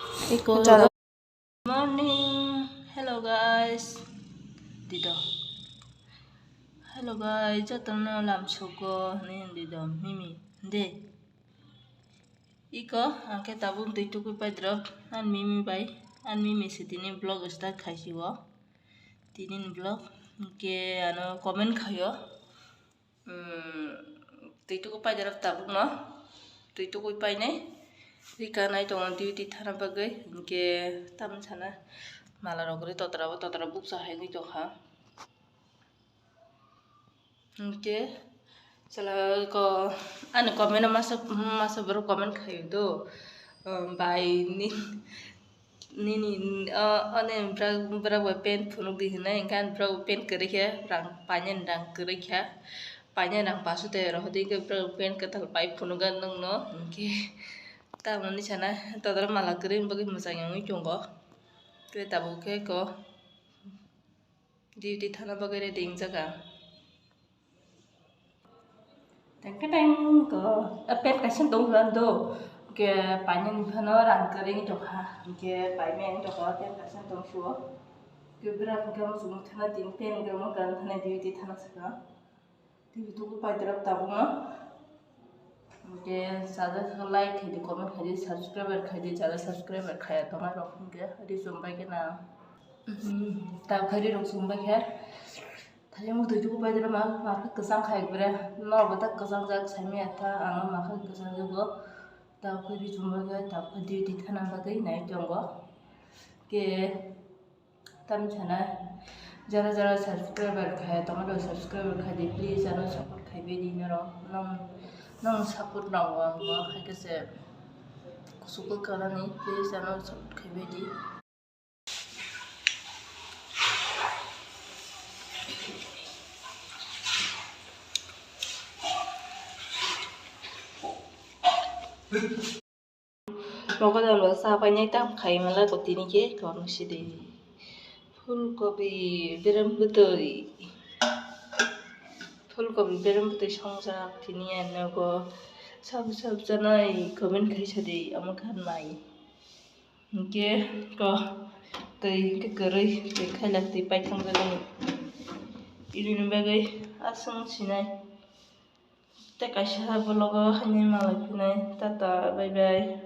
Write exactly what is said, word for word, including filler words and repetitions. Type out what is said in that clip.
Iko Chalo. Morning. Hello guys. Dido. Hello guys, jotono lamsugo hinwi hindi do mimi. Hindi. Iko, angke tabuk twi tukui paidrop, an mimi bai, an mimi se tini vlog start khaisio. Tini vlog, angke ano comment khaio. Hmm, twi tukui paidrop tabukno, twi tukui painai. Rika nai tongo duty thana bagwi, angke tam sana mala rok ri totra bo totra bukcha hai wngwi tongkha. Hingke chwla ko ani comment o masa, masa borok comment khaio do, um, bai ni, nini, uh, ani bwrak, bwrak bai pant phunuk di hinwi, hingke ani bwrak bai pant kwrwi khe rang painani rang kwrwi kha, painani rang paso te rohordi, hingke bwrak bai pant kwtal pai phunugo nwngno, hingke tamoni sana todoro mala kwrwi bagwi mwchang wngwi tongo, tei tabuk khe ko. Duty thana bagwi ready wngjak ang. Teng teng ko, a pant kaisa tong phano do. Ke painani phano rang kwrwi tongkha. Ke paimani tongkha pant kaisa tong suo. Ke bwrap hwnkhe muchung thana tin pant hwnkhe omo kwrwng thana duty thana saka. Tei YouTube paidrop tabukno. Hingke sajak like khaidi, comment khaidi, subscriber khaidi, jara subscriber khaya tongnai rok hingke ri chumbai khe na. Tabuk khe ri rok chumbai khe. Thani muk twi tuku paidrop ma, ma khe kwchang khai bwre. Norok bo tak kwchang jak saimaya tha, ang ma khe kwchang jago. Tabuk khe ri chumbai khe, tabuk khe duty thana bagwi nai tongo. Ke Tam sana jara jara subscriber khai tongmani subscriber khai di, please ano support khai bai di norok. Nong nong support nango ang bo hai khe se kusugo kanani, please ano support khai bai di. Mogodal bo sa painai tam khai mala ko tini khe kono sidi. Phulkobi berem bwtwi. Phulkobi berem bwtwi songjak tini ano go sab sab janai comment khai sadi amo khan mai. Hingke ko twi hingke kwrwi twi khailak twi paithang jagani. Irini bagwi aswng sinai. Tei kaisa vlog o haino malai phinai. Tata, bye bye.